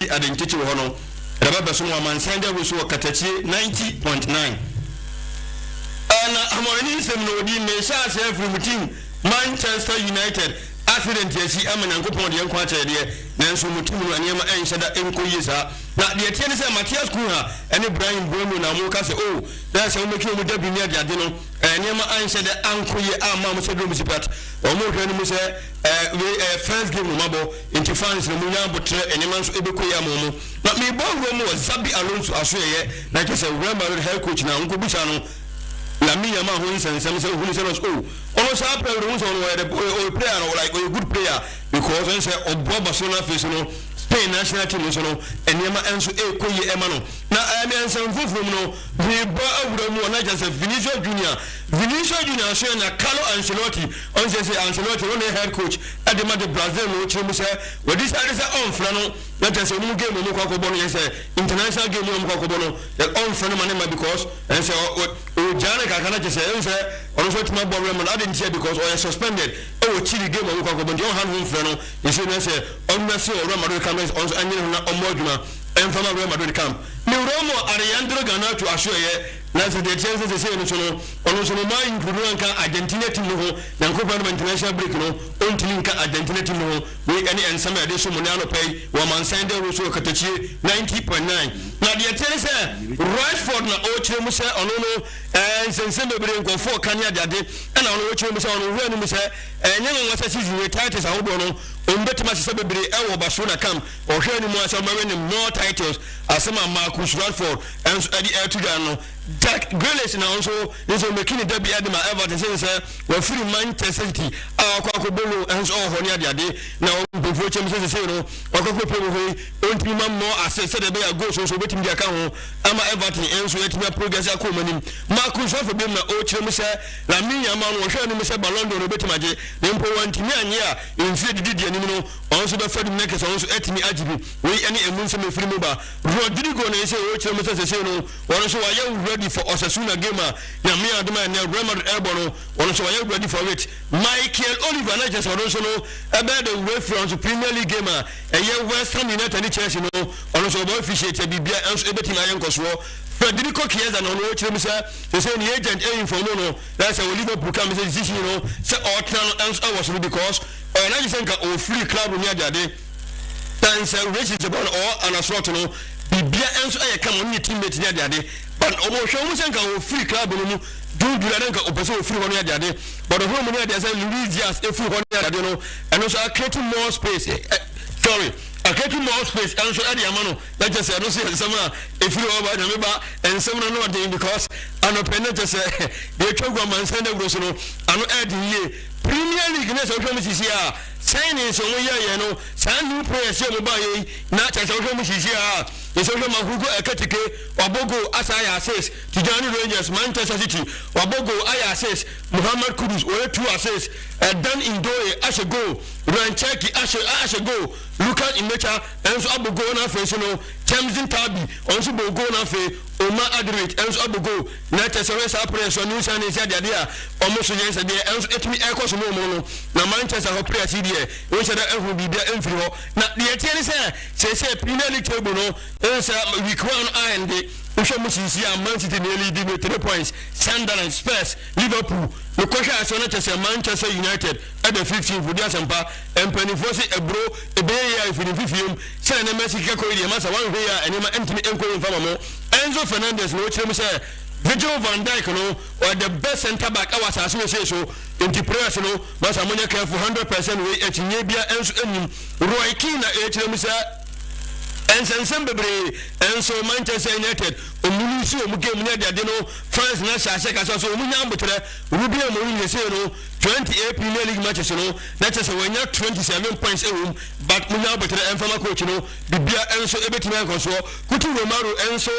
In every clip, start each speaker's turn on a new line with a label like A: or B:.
A: Ade nkyekye wɔ hɔ no, ɛde ba bɛsom wɔ amansan dawuro so wɔ Katakyie 90.9. Na Amorini nsɛm no ɔdi mehyɛ aseɛ afiri mu team Manchester United accident akyi ama Nyankopɔn deɛ nkwa akyɛ deɛ, nanso mu team no nneɛma ɛnhyɛ da ɛnkɔ yie saa. Na deɛ ɛteɛ ne sɛ Matheus Cunha ɛne Bryan Mbeumo na wɔn ka sɛ oh na sɛ wɔmɛtwi wɔn dabi ne adeade no nneɛma anhyɛ da ankɔ yie amma wɔn sɛ dɔm si pat wɔn hwɛ no mu sɛ wei ɛyɛ first game no mabɔ. Nti fans no munya aboterɛ, nneɛma nso ɛbɛkɔ yie ama wɔn. Na merebɔ awura mu wɔ Xabi Alonso asoɛeɛ, na kyerɛ sɛ Real Madrid head coach na nkɔbisa no Lamine Yamal ho nsɛnsɛm sɛ ohunu sɛ no oh ɔno saa player no ohunu sɛ ɔno ɔyɛ the ɔyɛ player no like ɔyɛ good player because ɔno sɛ ɔboa Barcelona afei so no Spain national team nso no nneɛma nso ɛrekɔ yie ɛma no. Na ɛɛ nsɛm foforɔ mu no merebɔ awura mu wɔ na kyerɛ sɛ Vinicius Junior Vinicius Junior asoɛeɛ na Carlo Ancelotti. Ɔnhyɛ sɛ Ancelotti no ne head coach de ma de Brazil no kyerɛ mu sɛ wadi sade sɛ ɔmfrɛ no na kyerɛ sɛ ɔmo game ɔmo kɔ akɔbɔ no yɛ sɛ international game ɔmo kɔ akɔbɔ no ɔmfrɛ no ma ne ma because ɛnsɛ ɔgyaa no kakra na kyerɛ sɛ ɛnsɛ ɔno nso atumi abɔ Real Madrid ade ntia because ɔyɛ suspended ɛwɔ Chile game ɔmo kɔ akɔbɔ nti ɔnha ne ho mfrɛ no nso na sɛ ɔmmɛse wɔ Real Madrid camp ɔno nso anyere ho na ɔmmɔ adwuma ɛmfa ma Real Madrid camp ne wura mu Alejandro Garnacho asoɛyɛ. Na sɛ deɛ ɛteɛ ne sɛ seesei no nso no, ɔno nso no maa include no anka Argentina team no ho. Nyankopɔn adom a international break no, ɔntumi nka Argentina team no ho. Wei ɛne nsɛm a yɛde som mo nnɛ anɔpa yi wɔ amansan dawuro so wɔ Katakyie 90.9. Na deɛ ɛteɛ ne sɛ Rashford na ɔrekyerɛ mu sɛ ɔno no ɛɛ nsɛnsɛm bebree nkurɔfoɔ reka ne adeade ɛna ɔno ɔrekyerɛ mu sɛ ɔno wura no mu sɛ ɛnyɛ nwanwa sɛ season wei titles ahodoɔ no ɔmbɛtumi asesa bebree ɛwɔ Barcelona camp. Ɔhwɛ anim a sɛ ɔbɛwin ne more titles. Asɛm a Marcus Rashford nso de reto dwa no, Jack Grealish na ɔno nso meki ne dabi de ma Everton sɛ sɛ wafiri Manchester City a wakɔ akɔbɔ loan nso wɔ hɔ ne adeade na mpanyinfoɔ kyɛm sɛ sesei no wakɔ akɔpɛ mu hɔ yi ɔntumi ma mmɔ ase sɛdeɛ ɛbɛyɛ a goals nso ɔbɛtumi de aka ho ama Everton nso atumi aprogress akɔ wɔn anim. Marcus Rashford biom na ɔrekyerɛ mu sɛ Lamine Yamal no wɔhwɛ anim sɛ Ballon d'Or no ɔbɛtumi agye na mpo wantumi annye a mfie didi di anim no ɔno nso bɛfa dum na kɛsɛ ɔno nso atumi agye bi. Wei ne emu nsɛm a ɛfiri mu ba. Rodrigo na ɛsɛ ɔrekyerɛ mu sɛ sɛsei no ɔno nso wayɛ ready for Osasuna game a Nyame adom a ɛnɛ Real Madrid ɛrebɔ no, ɔno nso wayɛ ready for it. Michael Oliver na kyerɛ sɛ ɔno nso no ɛbɛyɛ the referee ɔno nso Premier League game a ɛyɛ West Ham United ne Chelsea no ɔno nso ɔbɔ officiate a biribia nso ɛbɛtumi ayɛ nkɔsoɔ. Federico Chiesa na ɔno ɔrekyerɛ mu sɛ sɛsei ne agent ɛinform no na sɛ wɔ Liverpool ka sɛ decision no sɛ ɔtena no nso ɛwɔ soro because ɔyɛ n'adwene sɛ nka ɔfiri club no ne adeade. Na nsɛ relationship bɔ no ɔwɔ anasorɔto no bibia nso ɛyɛ kama ɔne ne teammate ne adeade, but ɔmo hwɛ ɔmo sɛ nka ɔfiri club no mu June July na nka ɔpɛ sɛ ɔfiri hɔ ne adeade, but ɔhwɛ ɔmo ne adeade sɛ Luis Diaz efiri hɔ ne adeade no ɛno nso acreate more space sorry acreate more space ɛnso ɛde ama no na kyɛ sɛ ɛno nso yɛ nsɛm a efiri hɔ ba Nyame ba nsɛm no ano ɔden because anɔpɛ ne kyɛ sɛ deɛ atwa gu amansan dawuro so no ano ɛden yie. Premier League ne sɛ wohwɛ mu sisi a signings a wɔn yɛɛyɛ no saa new players yi a wɔn baayɛ yi na kyerɛ sɛ wohwɛ mu sisi a yɛ sɛ wohwɛ Mahugo Ekitike wabɔ goal asa ayɛ assist Tijani Rangers Manchester City wabɔ goal ayɛ assist Mohammed Kudus wɔyɛ two assists Dan Ndoye ahyɛ goal Ryan Cherki ahyɛ ahyɛ goal Lukas Nmecha nso abɔ goal na afei nso no Chemsdine Talbi ɔno nso bɔ goal na afei Omar Alderete nso abɔ goal. Na kyerɛ sɛ wɔyɛ saa players no new signings adeade a wɔn nso yɛn sɛ deɛ ɛnso ɛtumi ɛkɔ so mu wɔn no na Manchester hɔ players yi deɛ wɔn da ɛho biribia ɛmfiri hɔ na deɛ ɛteɛ ne sɛ seesei Premier League table no ɛnsɛ week one ayɛnde wohwɛ mu sisi a Man City na ɛleadi with 3 points, Sunderland, Spurs, Liverpool mekɔhwɛ aseɛ no kyerɛ sɛ Manchester United ɛda 15 fo di asɛmpa mpanimfoɔ sɛ ɛburo ɛbɛyɛ yie a ɛfiri mfifiem sɛ nneɛma si keka kɔ yi deɛ masa wanhwɛ yi a nneɛma ntumi nkɔ yi mfa ma mo. Enzo Fernandez na ɔkyerɛ mu sɛ Virgil van Dijk no ɔyɛ the best centre back ɛwɔ asase wɔ sei so nti players no masa monyɛ careful 100% wei akyinnye bia nso nnim. Roy Keane na ɛkyerɛ mu sɛ nsɛnsɛm bebree nso Manchester United ɔmu lose ɔmu game ne adeade no fans na hyɛ ahyɛ kasa so ɔmu nya abotrɛ. Ruben Amorim sesei no 28 Premier League matches no na kyerɛ sɛ wanya 27 points ɛwɔ mu, but munya abotrɛ ɛmfama coach no bibia nso ɛbɛtumi ankɔsoɔ. Cuti Romero nso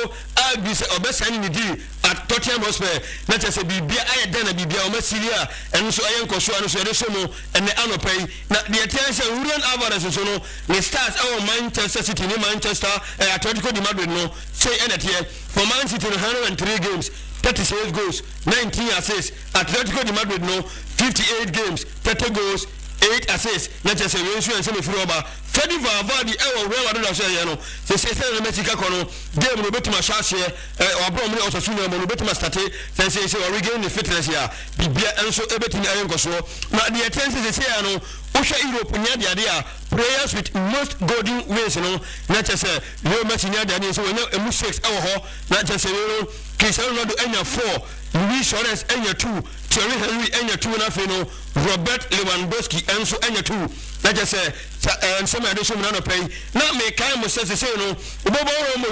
A: argue sɛ ɔbɛsan ne deal at Tottenham Hotspur na kyerɛ sɛ biribia ayɛ dɛn na biribia ɔma sili a ɛno nso ɛyɛ nkɔsoɔ a ɛno nso yɛde so mo ɛnɛ anɔpa yi. Na deɛ ɛteɛ sɛ Julian Alvarez nso no ne stars ɛwɔ Manchester City ne Manchester Atletico de Madrid no sei ɛna ɛteɛ. For Man City no 103 games, 36 goals, 19 assists. Atletico de Madrid no 58 games, 30 goals, 8 assists. Na kyerɛ sɛ wei nso yɛ nsɛm ɛfiri hɔ ba. Fede Valverde ɛwɔ Real Madrid aso ɛyɛ no sɛ sɛ ne Messi kakɔ no game no obɛtumi ahyɛ aseɛ ɔabrɛ ɔmo ne Osasuna mu no, obɛtumi astart sɛ sɛ ɔregain ne fitness a, biribia nso ɛbɛtumi ayɛ nkɔsoɔ. Na deɛ ɛtɛn sɛ sɛ no, wohwɛ Europe nyɛ adeade a, players with most golden wins no, na kyerɛ sɛ Leo Messi nyɛ adeade nso wɔnya emu 6 ɛwɔ hɔ. Na kyerɛ sɛ wei no, Cristiano Ronaldo anya 4, Luis Suarez anya 2, Thierry Henry anya 2, na afei no Robert Lewandowski nso anya 2. Na kyerɛ sɛ nsɛm a yɛde so mu na nɔpɛ yi, na mekae mo sɛ sesei no wobɛbɔ wɔ mo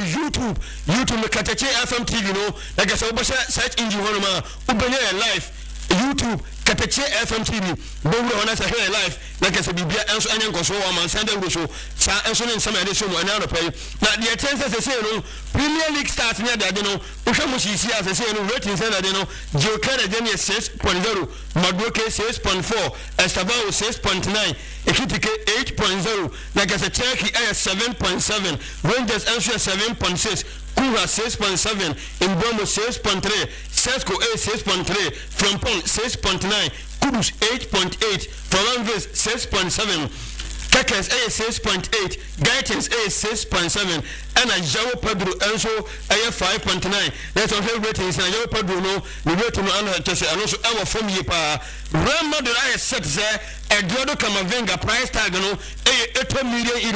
A: YouTube Katakye FM TV no, na kyerɛ sɛ wobɛhyɛ search engine hɔ nom a, wobɛnya yɛ live. YouTube Katakye FM TV, bɛwura hɔ na sɛ hwɛ yɛ live, na kyerɛ sɛ biribia nso ɛnyɛ nkɔsoɔ wɔ amansan dawuro so. Saa nso ne nsɛm a yɛde so mu ɛne anɔpɛ yi. Na deɛ ɛkyɛn sɛ sesei no Premier League stars ne adeade no, wohwɛ mu sisi a, sesei no rating sɛ adeade no, Gyokeres deɛ ne yɛ 6.0, Madueke 6.4, Estevao 6.9, Ekitike 8.0, na kyerɛ sɛ Cherki ɛyɛ 7.7, Rangers nso yɛ 7.6, Cunha 6.7, Mbeumo 6.3, Sesko ɛyɛ 6.3, Frimpong 6.9, Kudus 8.8, Florian Wirtz 6.7, Kerkez ɛyɛ 6.8, Gittens ɛyɛ 6.7, ɛna João Pedro nso ɛyɛ 5.9. Na sɛ ɔhwɛ ratings na João Pedro no ne rating no ano kyɛ sɛ ɛno nso ɛwɔ fam yie paa. Real Madrid ayɛ set sɛ Eduardo Camavinga price tag no ɛyɛ €80 million,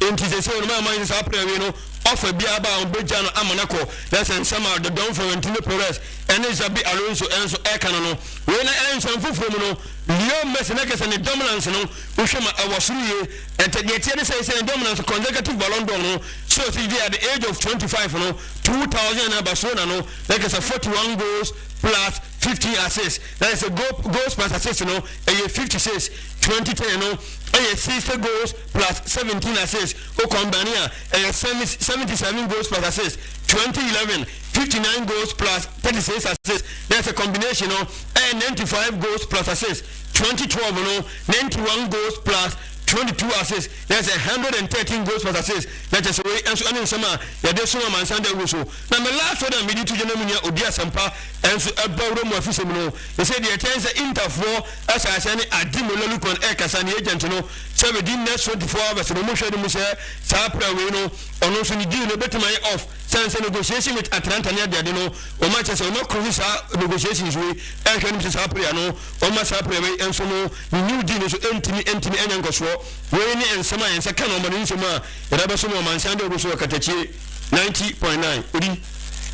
A: nti sɛ ɔno maa maa saa player wei no, ɔfa biara ba a, ɔbɛgya no ama no kɔ. Na sɛ nsɛm a the Don Florentino Perez ɛne Xabi Alonso ɛnso ɛka no, wei na ɛnsɛm foforɔ mu no, Leo Messi na kɛsɛ ne dominance no, wohwɛ ma ɛwɔ soro yie. Ɛnti deɛ tiɛ ne sɛ ne dominance, consecutive Ballon d'Or no so ɔsi di at the age of 25 no, 2000 na Barcelona no, na kɛsɛ 41 goals plus 15 assists, na kɛsɛ goals plus assists no ɛyɛ 56. 2010 no ɛyɛ 60 goals plus 17 assists, o combine a, ɛyɛ 77 goals plus assists. 2011, 59 goals plus 36 assists, na ɛsɛ combination no ɛyɛ 95 goals plus assists. 2012 no, 91 goals plus 22 assists, na ɛsɛ 113 goals plus assists. Na kyerɛ sɛ wei nso ɛne nsɛm a yɛde so amansan da wuro so. Na me last one a mede to gya no mu nea odi asɛmpa ɛnso ɛbɔ wura mu afisɛm no, ɛsɛ deɛ ɛkyɛn sɛ Interfoɔ ɛhyɛ aseɛ ne Ademola Lookman ɛkasa ne agent no sɛ within next 24 hours no, ɔmo hwɛ no mu sɛ saa pra wei no, ɔno nso ne deal no bɛtumi ayɛ off sɛn sɛ negotiation with Atalanta ne adeade no, ɔmo akyɛ sɛ ɔmo akuro saa negotiations wei, ɛhwɛ no mu sɛ saa player no, ɔmo saa player wei nso no ne new deal no so ɛntumi ɛnyɛ nkɔsoɔ. Wei ne nsɛm a yɛn nsa ka na ɔmo ne nsɛm a yɛde abɛso mu ɔmansan de ɔmo so wɔ Katakyie 90.9 odi.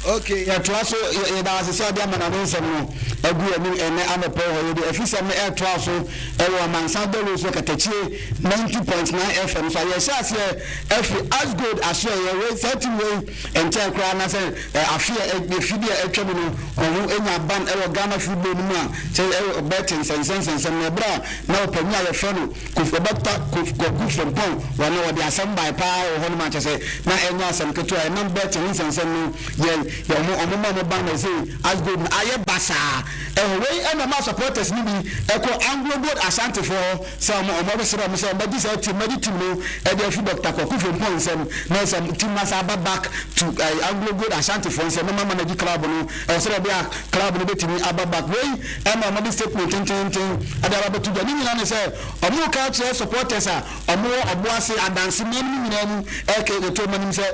B: Ok, yɛtoa so. Yɛda ase sɛ ɔde ama nane nsɛm no agu anim ɛnɛ anɔpɛ hɔ. Yɛde afisɛm no ɛtoa so ɛwɔ amansan dawuro so, Katakyie 90.9 FM so a yɛhyɛ aseɛ afiri Ashgold asoɛyɛ wei. Saa team wei nkyɛn koraa na sɛ afe a efi bi a atwa mu no, ɔho anya ban ɛwɔ Ghana football no mu a sɛ ɛwɔ bɛte nsɛnsɛnsɛnsɛm na ɛberɛ a na ɔpanyin a yɛfrɛ no Kofi, Dɔkta Kwaku Frimpong, wɔne wɔde asɛm bae paa wɔ hɔ nom akyɛ sɛ na ɛnyɛ asɛm ketewa. Ɛnam bɛte ho nsɛnsɛm no yɛ yɛ ɔmo ma ɔmo ban na ɛsɛ Ashgold no ayɛ basaa ɛhɔ. Wei ɛna ma supporters no bi ɛkɔ Anglo Gold Ashantefoɔ hɔ sɛ ɔmo bɛsrɛ ɔmo sɛ ɔmo bɛgye saa team, bɛgye team no ɛde afi Dr Kwaku Frimpong nsɛm, na ɛsɛ team no asa aba back to Anglo Gold Ashantefoɔ nsɛm na mama manage club no ɛwɔ sɛ ɛbɛyɛ a club no bɛtumi aba back. Wei ɛna ɔmo de statement tententen ɛde aba bɛto dwa. Ne nyinaa ne sɛ ɔmo ka kyerɛ supporters a ɔmo wɔ ɔbo ase adanse mmaa no nyinaa mu ɛkɛ ɛto ɔmo anim sɛ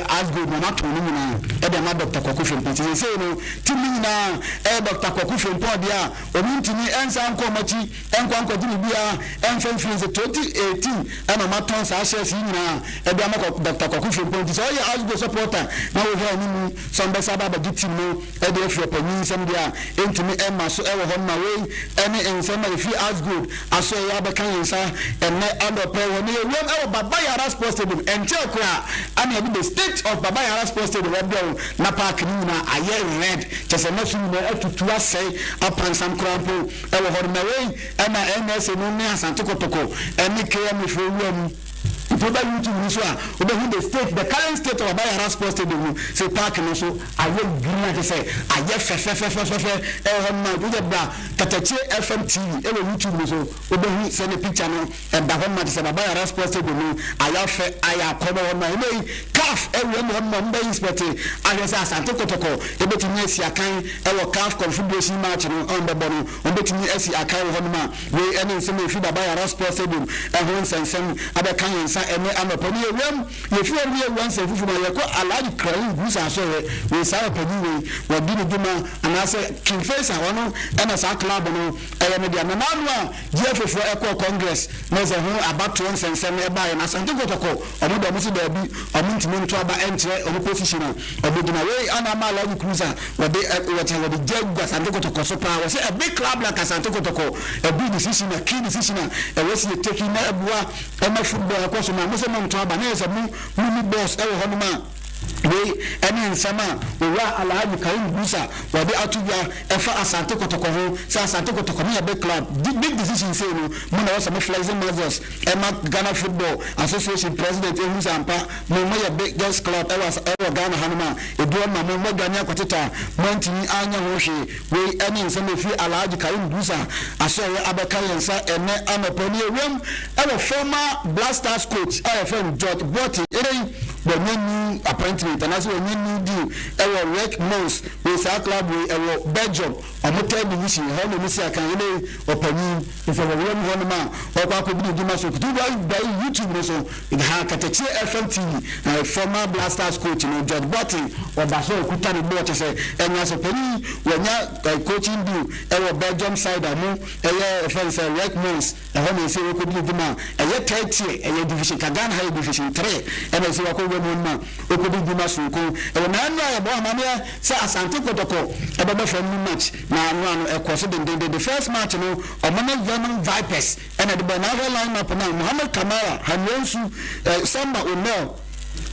B: Ashgold na ɔmo atɔn ne nyinaa ɛde ama Dr Kwaku Frimpong. Ti sɛ no team no nyinaa ɛyɛ Dr Kwaku Frimpong deɛ a, ɔmo ntumi ɛnsa nkɔ ɔmo akyi ɛnkɔ nkɔgye ne biara ɛnfɛ mfiri sɛ 2018 ɛna ɔmo atɔn saa shares yi nyinaa ɛde ama Dr Kwaku Frimpong. Nti sɛ ɔyɛ Ashgold supporter na wɔhwɛ anim sɛ ɔmbɛsa aba abɛgye team no ɛde afiri ɔpanyin nsɛm deɛ a, ɛntumi ɛma so ɛwɔ hɔ. No ma wei ɛne nsɛm a ɛfiri Ashgold aso ɛyɛ abɛka yɛn nsa ɛnɛ anɔpɛ wɔ ne yɛwuram ɛwɔ Baba Yara Sports Stadium. Ɛnkyɛn koraa ana yɛde the state of Baba Yara Sports Stadium ɛbrɛ wo, na park no nyinaa ayɛ red, kyɛ sɛ nɛso nyinaa atutu asɛe apansam koraa mpo ɛwɔ hɔ no. Ma wei ɛna NSA no ne Asante Kotoko ɛne KMA foɔ wura mu. Nti woba YouTube no so a, wobɛhu the state, the current state of Baba Yara Sports Stadium no, sɛ park no so ayɛ green a kyerɛ sɛ ayɛ fɛfɛfɛfɛfɛ ɛwɔ hɔ nom a, wode bra Katakyie FM TV ɛwɔ YouTube no so, wobɛhu sɛdeɛ picture no ɛda hɔ nom a kyerɛ sɛ Baba Yara Sports Stadium no ayɛ fɛ, ayɛ akɔnnɔ wɔ hɔ nom a. Ɛnnɛ yi CAF awura mu hɔ nom a wɔbɛ inspect ahwɛ sɛ Asante Kotoko ɛbɛtumi asi akan ɛwɔ CAF Confederation match no a wɔbɛbɔ no, wɔbɛtumi asi akan wɔ hɔ nom a. Wei ne nsɛm a ɛfiri Baba Yara Sports Stadium ho nsɛnsɛm abɛka yɛn nsa ɛnnɛ anɔpa yi. Yɛwuram, yɛfiri hɔ no yɛwura nsɛm foforɔ mu a, yɛkɔ Alhaji Kralim Gusa asɔreɛ. Wei saa ɔpanin wei, wadi ne dwuma anaasɛ King Faisal, ɔno na saa club no yɛ ne dea. Na n'ano a GFA foɔ kɔɔ Congress na sɛ ho abatoɔ nsɛnsɛm baeɛ no, Asante Kotoko, wɔn deɛ wɔse daabi, wɔn ntumi nto aba nkyerɛ wɔn position a wɔbɛgyina. Wei na ama Alhaji Cruz a Wɔde ɛ wɔkyɛ wɔde gya gu Asante Kotoko so paa. Wɔsɛ a big club like Asante Kotoko, a big decision, a key decision a ɛwɔ sɛ yɛ take na ɛboa ɛma football ɛkɔ so no a, mo sɛ mo nto aba na yɛ sɛ mo mo ni boss ɛwɔ hɔ nom a. Wei ɛne nsɛm a Owura Alhaji Karim Gusa wɔde ato dwa ɛfa Asante Kotoko ho sɛ Asante Kotoko mo yɛ big club, big decision sei no mo na ɛwɔ sɛ mo flexing muscles ɛma Ghana Football Association president ɛhunu sɛ ampa mo moyɛ biggest club ɛwɔ asa ɛwɔ Ghana hanom a ebi hɔ nom a mo moadwane akɔtetɔ a moantumi anyɛ ho hwee. Wei ɛne nsɛm a ɛfiri Alhaji Karim Gusa asɔeɛ abɛka yɛn nsa ɛnnɛ anɔpa yi. Yɛwuram ɛwɔ former Black Stars coach a yɛfrɛ no George Boateng ɛnnɛ yi wanya new appointment anaasɛ wanya new deal ɛwɔ Rec Mons wei saa club wei ɛwɔ Belgium. Ɔmo third division ɛhɔ na ɔmo si akan ɛnɛ yi ɔpanyin nso wɔ wuram hɔ nom a ɔkɔ akɔdi ne dwuma so kutu bɔ bɛyi YouTube no so ha Katakyie FM TV na former Black Stars coach no George Boateng ɔda so ɔkuta ne bɔɔl kyɛ sɛ ɛnya sɛ panyin wɔnya coaching deal ɛwɔ Belgium side a ɔmo ɛyɛ ɛfɛn sɛ Rec Mons. Ɛhɔ na ɛsɛ wɔkɔdi ne dwuma a ɛyɛ third tier, ɛyɛ division ka Ghana ha yɛ division three ɛna ɛsɛ wakɔ wura mu no ma ɔkɔdi dwuma sononko ɛwɔ na ɛno a yɛbɔ amaneɛ sɛ Asante Kɔtɔkɔ ɛbɛbɔ fam no match na ano ano ɛkɔ so dendenden the first match no ɔmo ne Venom Vipers ɛna ɛde bɔ na ahwɛ line up no a Mohammed Kamara, Hamiansu, eh, Samba Onel,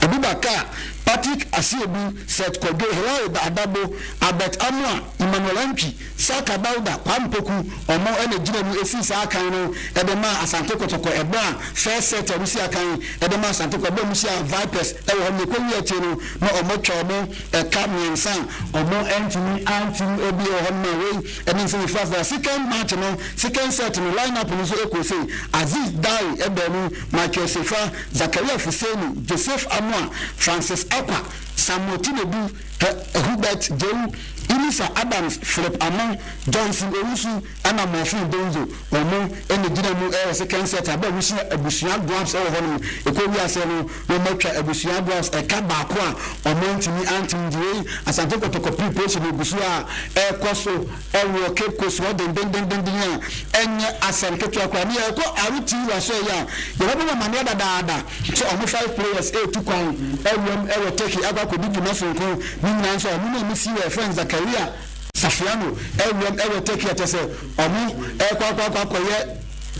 B: Abubakar, Patrick Asiedu, Seth Kwadwo, Hilary Adabo, Albert Amoah, Emmanuel Antwi, Saka Dauda, Kwame Poku, ɔmo na egyina mu esii saa akan no de maa Asante Kotoko ɛberɛ a first set a ɔmo sii akan de maa Asante Kotoko ɛberɛ a ɔmo hyiaa Vipers wɔ hɔ no ɛkɔ wie akyire no na ɔmo atwa ɔmo ɛka mmiɛnsa a ɔmo antumi antim bi wɔ hɔ nom a wei ɛne nsɛm efiri ase. Second match no second set no line up no nso ɛkɔɔ sei, Aziz Dai ɛbaa mu, Michael Sefa, Zakaria Fuseni, Joseph Amoah, Francis Akwa, Samuel Tinedu, Hubert Jewu, Inisa Adams, Philip Amoh, Johnson Owusu ɛna Morphine Donzo wɔn na egyina mu wɔ second set aber a wohyia Abusua Dwarfs wɔ hɔ nom. Ekɔ wiase no na wɔn atwa Abusua Dwarfs ɛka baako a wɔn antumi antew nti wei Asante Kotoko preparation egu so a ɛrekɔ so wɔ Cape Coast hɔ dendendenden a ɛnyɛ asɛm ketewa koraa. Ne yɛrekɔ RTU asɔɛe a yɛbɛbɔ mo amaneɛ dadaada. Sɛ ɔmo five players eetu kwan awuram wɔ Turkey akɔ akɔdi dwuma soronko ne nyinaa nso a ɔmo ne ɔmo CEO a yɛfrɛ no Zakaria Safiano awuram wɔ Turkey a kyerɛ sɛ ɔmo ɛɛkɔ akɔ akɔ akɔyɛ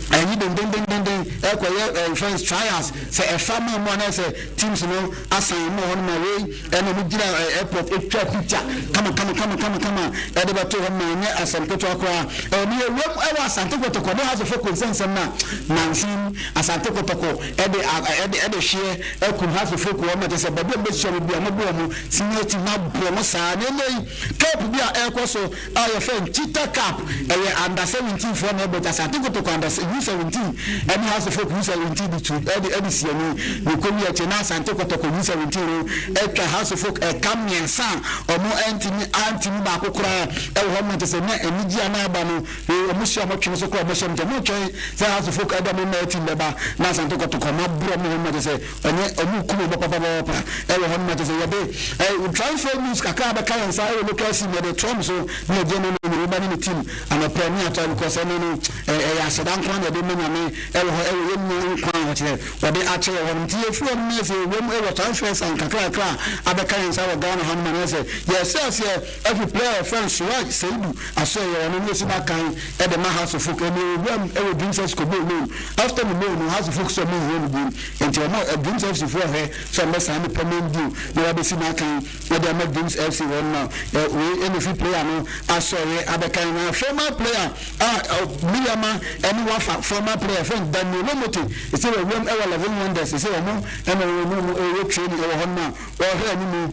B: ɛyi dendendendenden ɛɛkɔyɛ ɛɛ fɛn trials sɛ ɛfa ma ɔmo anaa sɛ teams no asan ɔmo wɔ hɔ nom a wei ɛna ɔmo gyina ɛɛ airport etwa picture kama kama kama kama kama ɛde bɛto hɔ ma ɛnyɛ asɛm ketewa koraa ɛwɔ ne yɛwuram ɛwɔ Asante Kotoko ne House of Folk nsɛnsɛm na nansen Asante Kotoko de a ɛde ɛde hyeɛ akum Hearts of Oak wɔn na kyerɛ sɛ baabi a wɔbɛhyia wɔn biara wɔbɔ wɔn senior team no abɔ wɔn saa. Na ɛnnɛ yi cup bi a ɛrekɔ so a yɛfrɛ no Cheetah Cup, ɛyɛ under 17 foɔ na ɛbɔ nti Asante Kotoko under U17 ɛne Hearts of Oak U17 de tu ɛde ɛde si ani. Na ɛkɔwie akyire na Asante Kotoko U17 no atwa Hearts of Oak ɛka mmiɛnsa a wɔn antumi antumi baako koraa ɛwɔ hɔ ma kyerɛ sɛ na anigyeɛ a na aba no. Ee, ɔmo hyia ɔmo twe so koraa ɔmo hyɛ ɔmo nkyɛn. Ɔmo twɛn sɛ House of Folk ɛde ɔmo mmaa team bɛba na Asante Kɔtɔkɔ ɔmo abrɛ ɔmo ho ma kyerɛ sɛ ɛnyɛ ɔmo kum ɔmo papapapa ɛwɔ hɔ no ma kyerɛ sɛ yɛde ɛɛ transfer news kakra abɛka yɛn nsa ɛwɔ local scene yɛde toa mo so na yɛgye no no ne ba ne ne team anɔpɛ ne atoa because ɛno no ɛyɛ aseda nko ara na yɛde ma Nyame ɛwɔ hɔ ɛwɔ yɛn nua nkwa a ɔkyerɛ wɔde akyɛ wɔ hɔ no nti yɛfiri hɔ no na yɛsɛ yɛwura mu ɛwɔ transfers a nkakrakra abɛka yɛn nsa wɔ Ghana ha no ma na yɛsɛ yɛhyɛ aseɛ Ɛfi player a yɛfrɛ no Suraj Seidu Asoɛyɛ ɔno ne osi n'akan de ma Hearts of Oak. Ɛnna owura mu wɔ Dreams FC kɔbɔɔ loan. After ne loan no, Hearts of Oak sɛ ɔmo nhia no biom. Nti ɔmo Dreams FC foɔ hwɛ sɛ ɔmo bɛsan ne permanent deal na wabɛsi n'akan de ama Dreams FC hɔ no na wei ɛna efi player no Asoɛyɛ abɛkan. Na former player a Miyama ɛne Wafa former player yɛfrɛ no Daniel Lomote ɛsɛ wɔ. Wɔawuram wɔ Eleven Wonders sɛ wɔn na wɔn ne wɔn reyɛ training wɔ hɔ nom a wɔrehwɛ anim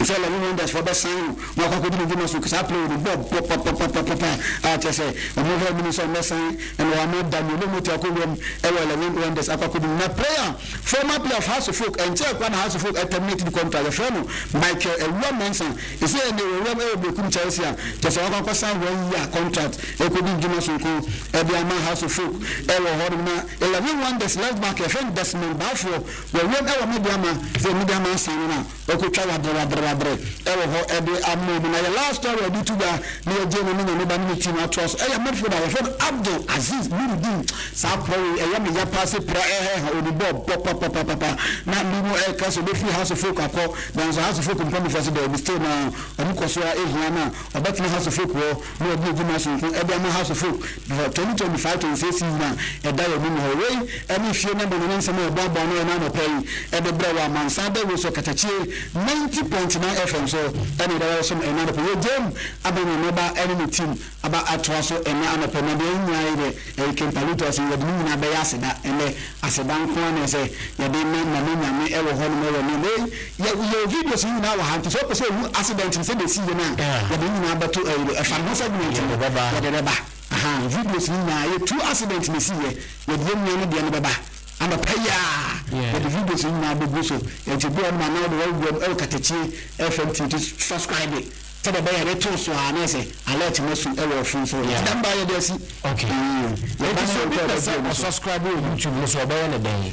B: sɛ Eleven Wonders foɔ bɛsan no na wakɔ akɔdi ne dwuma so. Saa player no bɔ bɔ papapapapa a kyerɛ sɛ wɔn hwɛ anim sɛ wɔn bɛsan na wɔama Daniel Lomoti akɔ wuram wɔ Eleven Wonders akɔ akɔdi na player former player of Hearts of Oak ɛnkyɛɛ koraa na Hearts of Oak terminate ne contract, yɛfrɛ no Michael Awua Mensah. Ɛsɛ ɛnde wɔ wuram wɔ Berekum Chelsea a kyerɛ sɛ wakɔ akɔsan 1 year contract ɛkɔdi ndwuma sononko de ama Hearts of Oak wɔ hɔ nom. Na Eleven Wonders left back yɛfrɛ no Desmond Baafoɔ wɔ wuram wɔ Medeama sɛ Medeama asan no na wakɔtwa wabrɛ wabrɛ wabrɛ wɔ hɔ de ama wɔn. Na yɛ last story a yɛde to dwa na yɛgye no ne Nyame ba ne ne team atoa so ɛyɛ midfielder yɛfrɛ no Abdul Aziz Nurudeen. Saa korɔ wei ɛyɛ me ya paa sɛ pira ɛhɛha ɔni bɔɔl bɔ papapapapa na bi mo ɛka sɛ ɔbɛfiri Hearts of Oak akɔ. Nanso Hearts of Oak mpanyinfoɔ se daabi, still na wɔn kɔ so ara hia no a ɔbɛtena Hearts of Oak hɔ na wadi adwuma sononko de ama Hearts of Oak for 2025-26 season a ɛda yɛn anim hɔ. Wei ne fie namba no ne nsɛm a yɛboaboa ano ɛnnɛ anɔpa yi de brɛ wo. Amansan Dawuro so Katakyie 90.9 FM so na yɛde wo resom ɛnnɛ anɔpa yi. Yɛgyaam aba Nyame Ba ne ne team aba atoa so ɛnnɛ anɔpa yi, na deɛ yɛn nyinaa yɛ deɛ ɛyɛ Kempalitos yi, yɛde ne nyinaa bɛyɛ aseda ɛnnɛ. Aseda nko ara na ɛsɛ yɛde ma Nyame Nyame ɛwɔ hɔ nom ɛwɔ nneɛma ei yɛ yɛwɔ videos no nyinaa wɔ ha nti sɛ wopɛ sɛ ohu accident no sɛdeɛ ɛsii yɛ no a yɛde ne nyinaa bɛto ɛyi do ɛfa ne ho segment no yɛde bɛba ahaa videos no nyinaa yɛ two accident na ɛsii yɛ yɛde yɛ nua no deɛ no bɛba anɔpa yi ara yɛde videos no nyinaa bɛgu so nti bi wɔ hɔ nom a na wode wawura mu ɛwɔ Katakyie FM TV subscribe. Sɛdeɛ ɛbɛyɛ a yɛbɛto so ara na sɛ alert no asu wɔ ɔfon so. Nti dɛm baa yɛde asi.
C: Ok.
B: Yɛba
C: Nti sɛ
B: na
C: obi
B: yɛkɔ
C: pɛ sɛ
B: yɛbɛgye ani so.
C: ɔsubscribe wɔ YouTube no so a, ɔbɛyɛ no dɛn?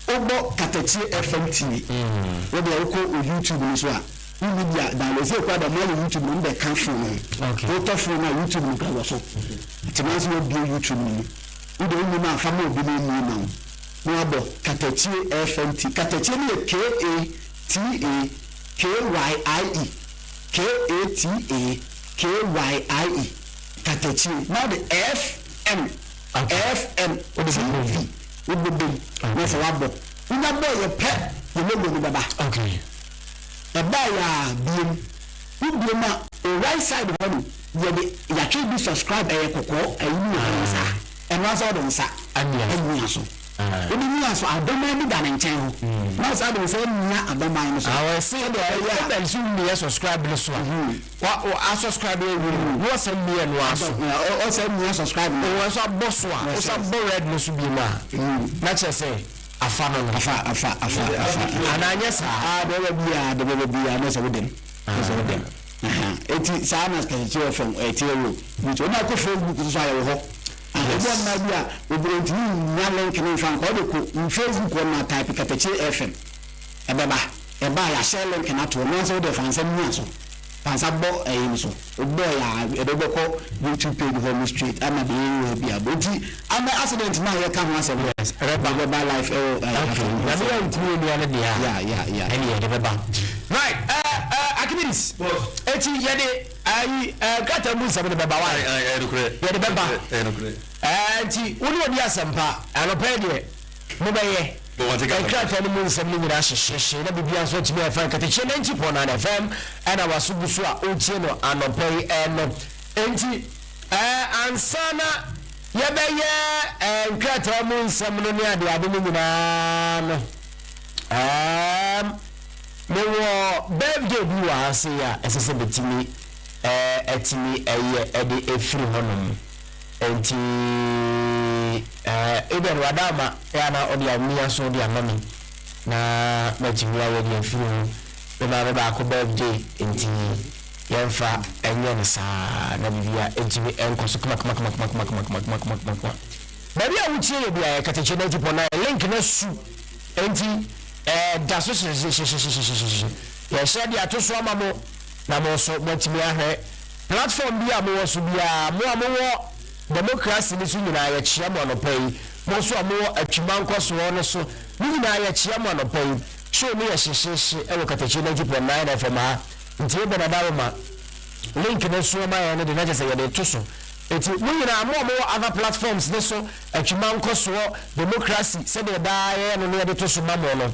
B: Wobɔ Katakyie FM TV, wo deɛ wokɔ wo YouTube no so a, wonni bi a, download. Seesei koraa deɛ wɔayɛ YouTube no, wɔde ka phone no ho.
C: Ok.
B: Wotɔ phone no a, YouTube no koraa wɔ so. Nti nanso woabue YouTube no mu. Wo deɛ wonnim a, fa ma obi na ɔmmue ma wo. Na wabɔ Katakyie FM TV. Katakyie no yɛ K-A-T-A. K-Y-I-E, K-A-T-A-K-Y-I-E, katakyie, na wode F-M, F-M, T-V, wobɛbɔ mu, na sɛ woabɔ, wonya bɔɔ yɛ pɛ, yɛ logo no bɛba. Ɛbaeɛ a, bue mu. Wobue mu a, wo right side hɔ no, yɛde, yɛatwerɛ bi subscribe, ɛyɛ kɔkɔɔ, ayi no wɔ hɔ no saa. Ɛno ara sɛ wode wo nsa amia so. Wode mia so a, adɔman bi da ne nkyɛn hɔ. Na wo saa de wo nsa amia adɔman no so.
C: Sɛdeɛ ɛbɛyɛ a. Sɛ nso womia subscribe no so a, wa wa asubscribe awie no, na wasan mia no ara so.
B: Ɔsan mia subscribe no.
C: Ɔwɔ nso abɔ so a, wosan bɔ red no so bio a, na kyerɛ sɛ afa no no.
B: Afa afa afa afa.
C: Anaa anyɛ saa?
B: Ah, deɛ ɛbɛba biara, deɛ ɛbɛba biara, na sɛ wode mu. Na sɛ wode mu. Eti saa na kɛseɛ wɔ fam ɛteɛ wɔ YouTube. Wode akɔ Facebook nso a yɛwɔ hɔ. Ebi wɔ mmaa bi a obi ontumi nnya link no nfa nkɔ, ɔde kɔ Facebook hɔ na type Katakyie FM ɛbɛba. Ɛba a yɛahyɛ link no ato hɔ. Nanso wode fa nsa mia so, fa nsa bɔ ɛyi no so. Wobɔɔ yɛ a ɛde wobɛkɔ YouTube page hɔ no straight ama deɛ ɛwɔ hɔ biara. Enti ama accident no a yɛka ho asɛm no,
C: Yes, ɛbɛba.
B: ɛde bɛba live ɛwɔ ɛɛ
C: Okay,
B: afei.
C: Nyame antumi onua no deɛ a,
B: Yeah.
C: ɛne yɛde bɛba. Right, ɛɛ ɛɛ Archimedes, eti yɛde Ayi, ɛɛ, nkrataa mu nsɛm no bɛba, why?
A: Ayi, ayi, ɛyɛ nokorɛ.
C: Yɛde bɛba.
A: Ɛyɛ nokorɛ.
C: Ɛɛ, nti wo ne obi asɛmpa, anɔpa yi deɛ, mobɛyɛ.
A: Bɔ wɔn ti ka.
C: Nkrataa no mu nsɛm no nyinaa hyehyehye na biribiara nso atumi ayɛ fine. Katakyie 90.9 FM ɛna waso gu so a wotie no anɔpa yi ɛno. Enti, ɛɛ, ansa na yɛbɛyɛ ɛɛ nkrataa mu nsɛm no ne adeade no nyinaa no, ɛɛm. Mewɔ birthday bi wɔ ha sei a ɛsɛ sɛ metumi atumi ɛyɛ de afiri hɔnom. Nti Eben wada ama yɛ a na ɔde amia so de ama me na matumi ayɛ de afiri hɔ. Me maame baako birthday nti yɛmfa nyɛ no saa na biribiara ntumi nkɔ so kama kama kama kama kama kama kama kama kama kama. Baabi a wotie yɛ biara yɛ Katakye 90.9 link no asu nti Ɛda so hyehyehyehyehyehye. Yɛrehyɛ de ato so ama mo na mo nso moatumi ahwɛ. Platform bi a mowɔ so biara, mo a mowɔ Democracy no so nyinaa yɛkyea mo anɔpa yi. Mo nso a mowɔ Atwima nkɔsoɔ no so no nyinaa yɛkyea mo anɔpa yi. Show no yɛ hyehyeehye wɔ Katakyi 90.9 FM ha. Nti Eben Adaroma link no so ma yɛn no de na kyerɛ sɛ yɛde reto so. Nti mo nyinaa mo a mowɔ other platforms no so Atwima nkɔsoɔ, demokrasi, sɛdeɛ daa yɛyɛ no na yɛde to so ma mo no,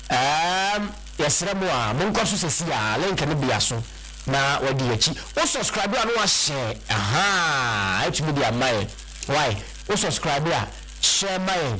C: ɛɛm, yɛsrɛ mo a, monkɔ so sɛsi ara, link no bea so na wadi akyi. Wo subscribe a na wahyɛ, ahaa, atumi de ama yɛn. Wai, wo subscribe a, share ma yɛn.